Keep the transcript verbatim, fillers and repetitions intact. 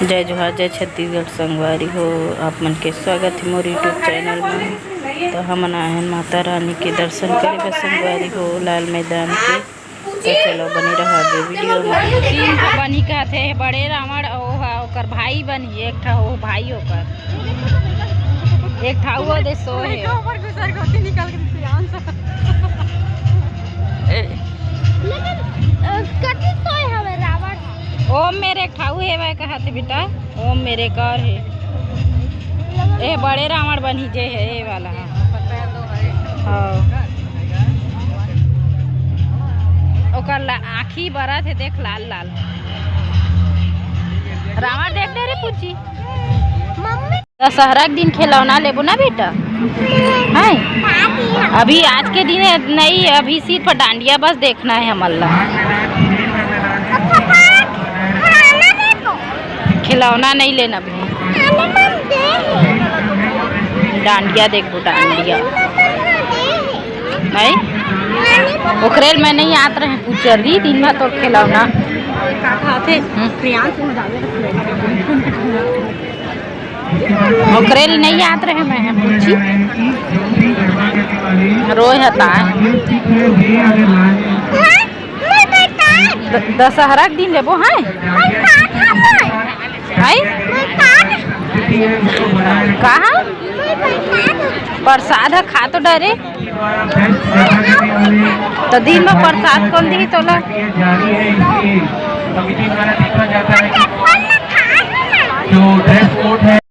जय जोहार, जय छत्तीसगढ़ संगवारी हो, आप मन के स्वागत हे मोर YouTube चैनल में। तो हमन आए हन माता रानी के दर्शन करे बर संगवारी हो, लाल मैदान के। तो चलो बने रहो आगे वीडियो में। तीन ठो बनी कहत हे, बड़े रावण अउ ओहा ओकर भाई बनी, एक ठा ओ भाई ओकर, एक ठा ओ दे सो हे। ऊपर घुसर के ओती निकल के प्रियांश। ए। लेकिन, अ, कति सोए हवे रावण ह? ओम मेर एक ठा ओ हेवय कहत हे बेटा, ओम मेर एक और हे। ए बड़े रावण बनी जे हे, ए वाला ह। हाँ। ओकर ला-, आँखी बरत हे, देख लाल लाल। रावण देख दे रे पूछी। मम्मी। दशहरा के दिन खिलौना लेबो ना बेटा, हैं? अभी आज के दिन नहीं, अभी सिर्फ डांडिया बस देखना है हमन ला। खिलौना नहीं लेना अभी। डांडिया देखबो, डांडिया। नहीं? ओकरे ल मैं नहीं आत रहे पुचरी, दिन भर तोर खिलौना। का खाथे? हम्म। प्रियांश में जावे तो खिलौना। ओकरे ल नहीं आत रहे मैं, पूछी। रोए हता। द-, दशहरा के दिन लेबो हैं? हैं? कहाँ? प्रसाद ह खा तो डरे। तो दिन में प्रसाद कौन दी तोला? जो ड्रेस कोड है